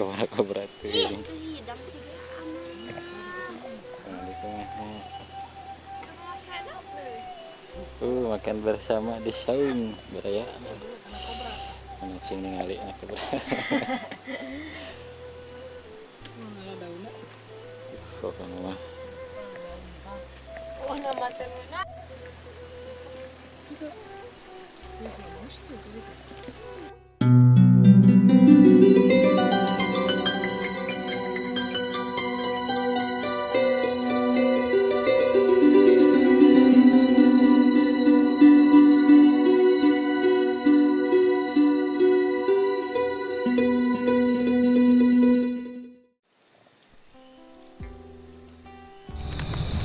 Kobra-kobra tuh. Makan bersama di saung baraya. Cing ningali anak kobra. Pokoknya mah. Oh, nama temennya.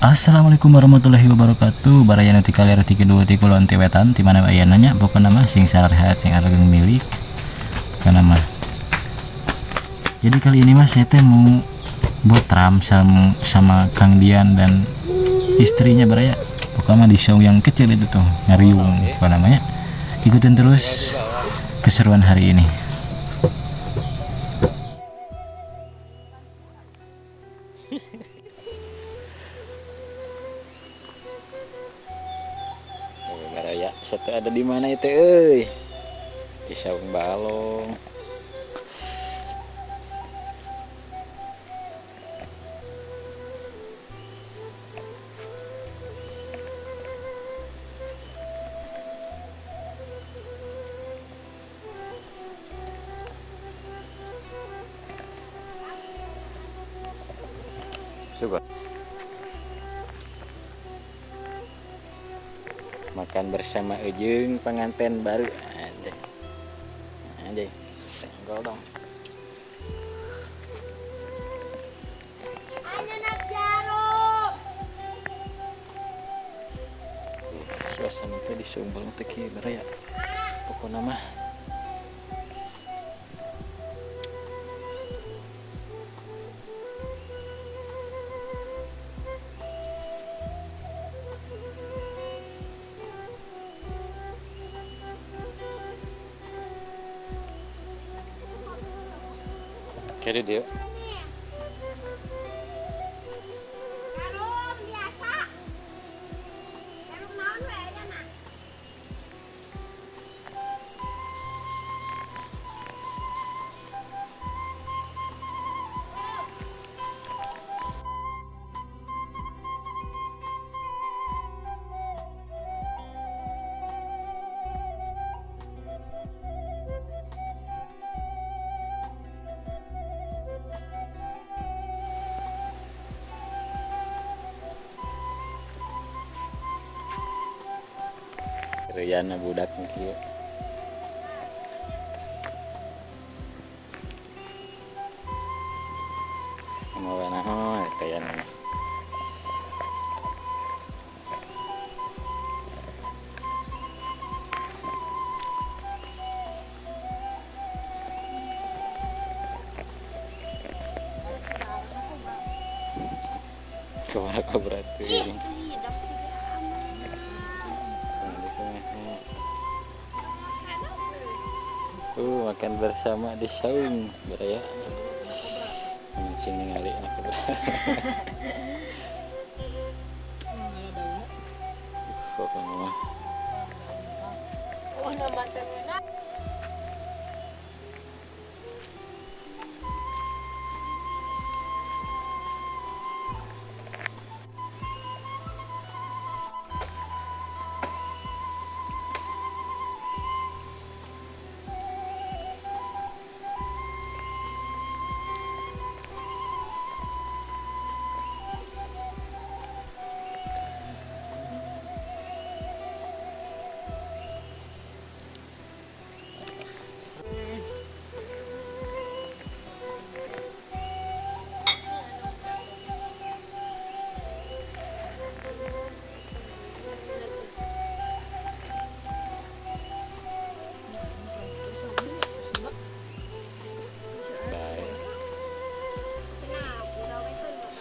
Assalamualaikum warahmatullahi wabarakatuh. Baraya nu ti kaler ti kidul ti kulon ti wetan ti mana aya nanya pokona mah sing sarehat sing areung milik kana mah. Jadi kali ini mah saya teh mau botram sama Kang Dian dan istrinya baraya. Pokoknya di show yang kecil itu tuh ngariung apa namanya. Ikutin terus keseruan hari ini. Baraya, satu ada di mana itu euy? Di saung balong. Coba makan bersama ujung pengantin baru. Ada, ada, senggol dong. Suasana teh di Sumbang teh kieu baraya. Pokona mah kiri dia. Jarum biasa. Jarum naon we nya na. Riana budak kieu. Mawa naon eta Kobra-kobra tuh. Makan bersama di saung baraya. Cing ningali anak kobra. Pokoknya mah. Oh, nama temennya.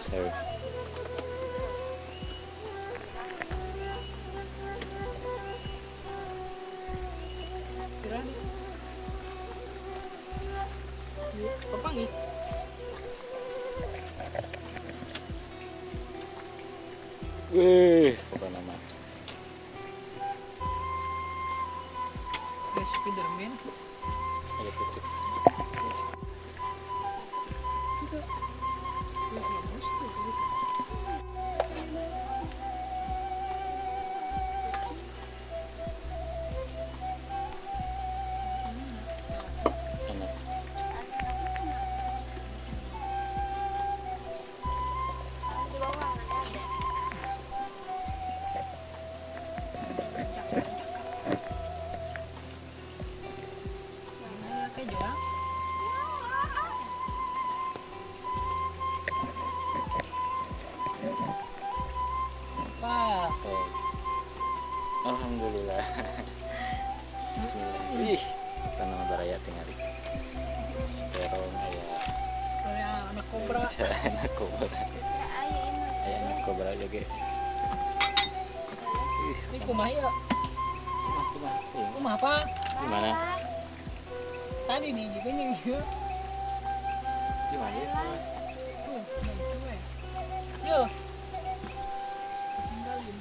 So Papangi. Wih, apa nama? Ada Spiderman. Ada tutup. Itu. Enak. Alhamdulillah. Bismillah. Ih, tanam baraya tinggal. Terong aya. Aya anak kobra. Anak kobra. Aya anak kobra juga. Ini kumaha ya? Kumaha? Kumaha apa? Gimana? Tadi nih gitu nih. Gimana ya? Tuh, nah itu we. Yo. Tinggalin.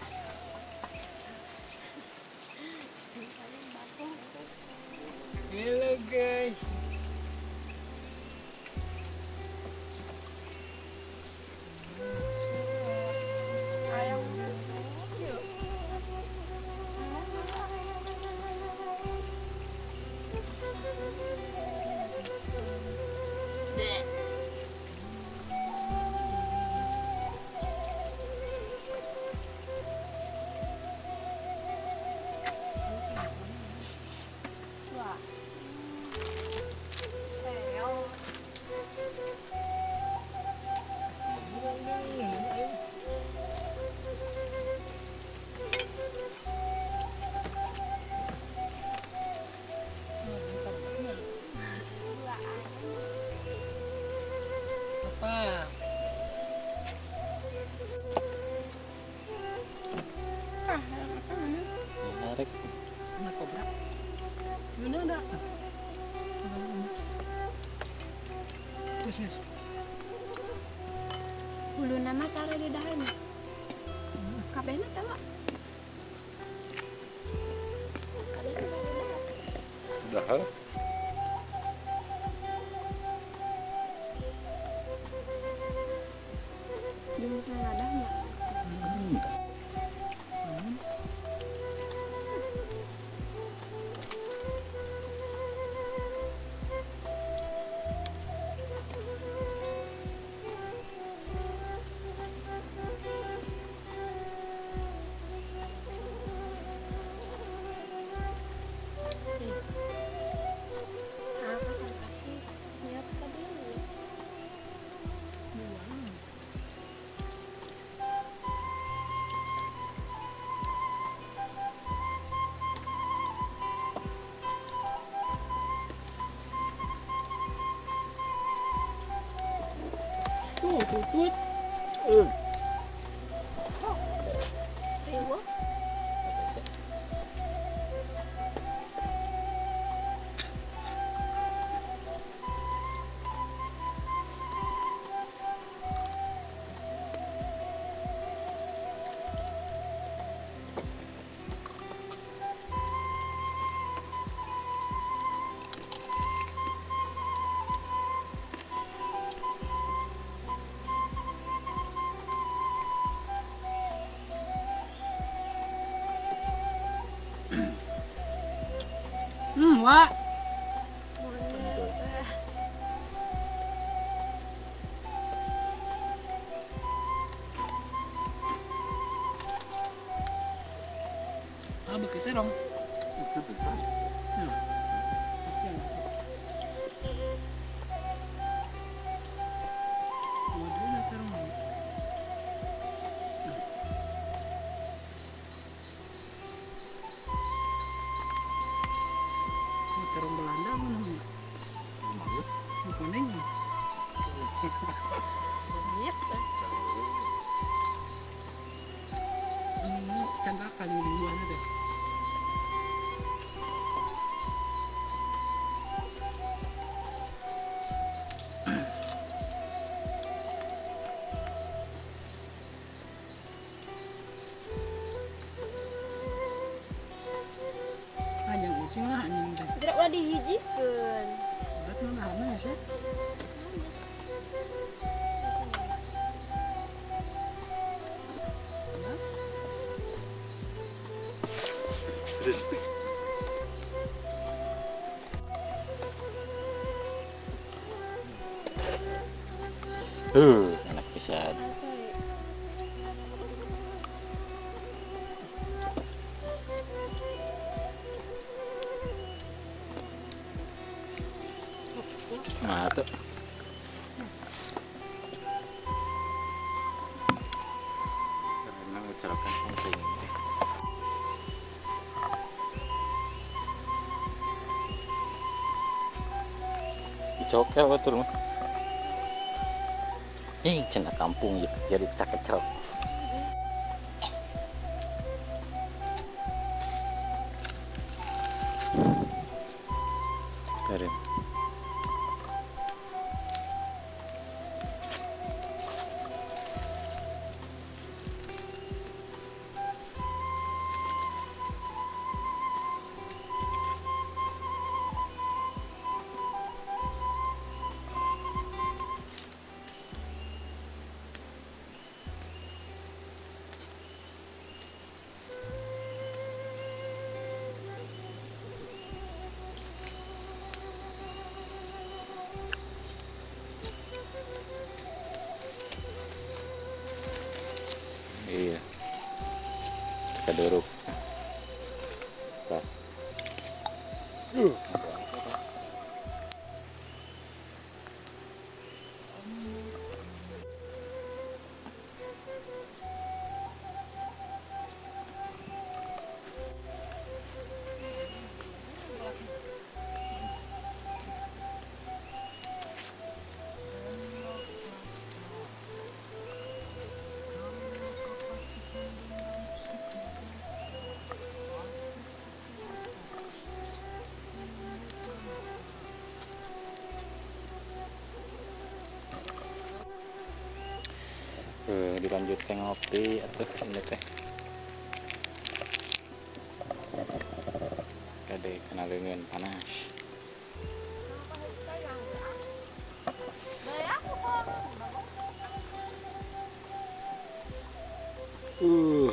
Hello guys. Apa? Menarik. Anak kobra. Mana ada? Terus, terus. Bulu nama taruh di dahan. Kabehna tawa. Kabehna taruh di dahan. Dahan. Tuh, tutut. Wah. Ah, begitu dong. Terong Belanda mana? Kuning. Cantakan di buahnya deh. Enak pisan. Nah, tuh. Karena ucapkan penting. Dicokel betul mah. Ih, cenah kampung ya, jadi cakep-cakep. Keren. Iya, kaduruk. Pas. Dilanjutkan ngopi atau ini teh kade kena lengan panas.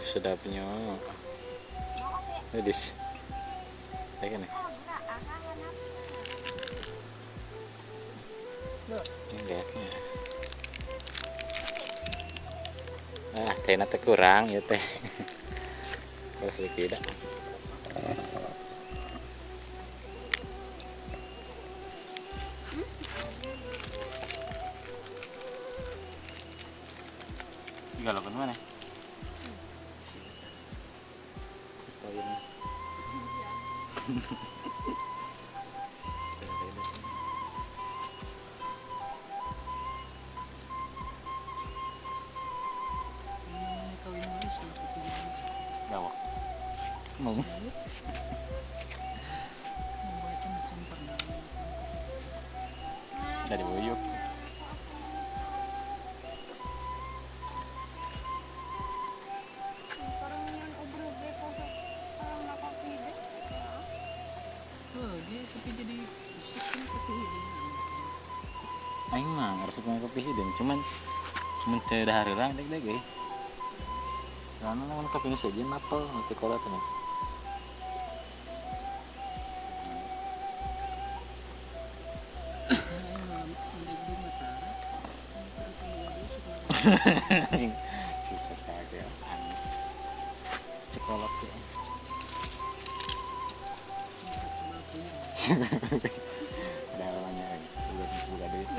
Sedapnya. Medis. Kayak gini. Ini ah, teh nanti kurang ya teh. Terus tidak. Galapan mana? Gawak. Mau. Dari buyuk. Aing mah ngerasa punya kopi hidung, cuman teu dahar heula deg-deg euy. Soalna lamun kopi nu sejen mapel nu teu kolot mah. Susah saja aneh. Cekolot ya. Ada orangnya udah buka duit.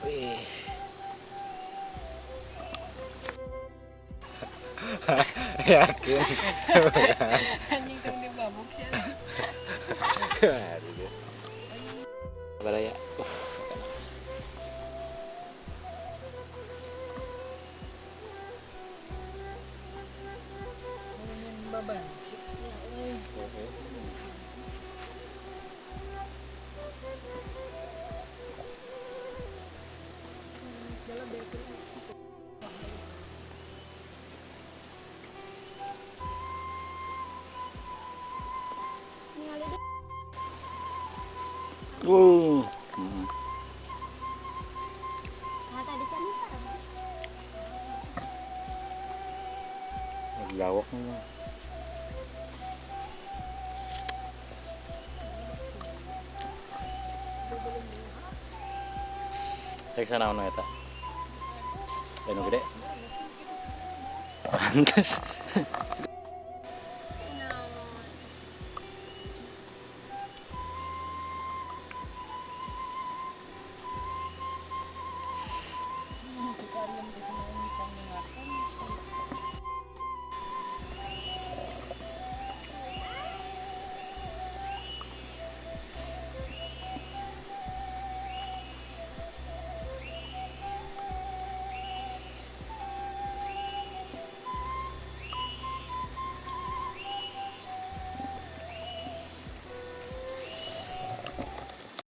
Wih. Yakin. Anjing tong dibabuk sih. Baraya. Babanci. Lawak mo. Cek sana ono eta. Anu gede. Pantes.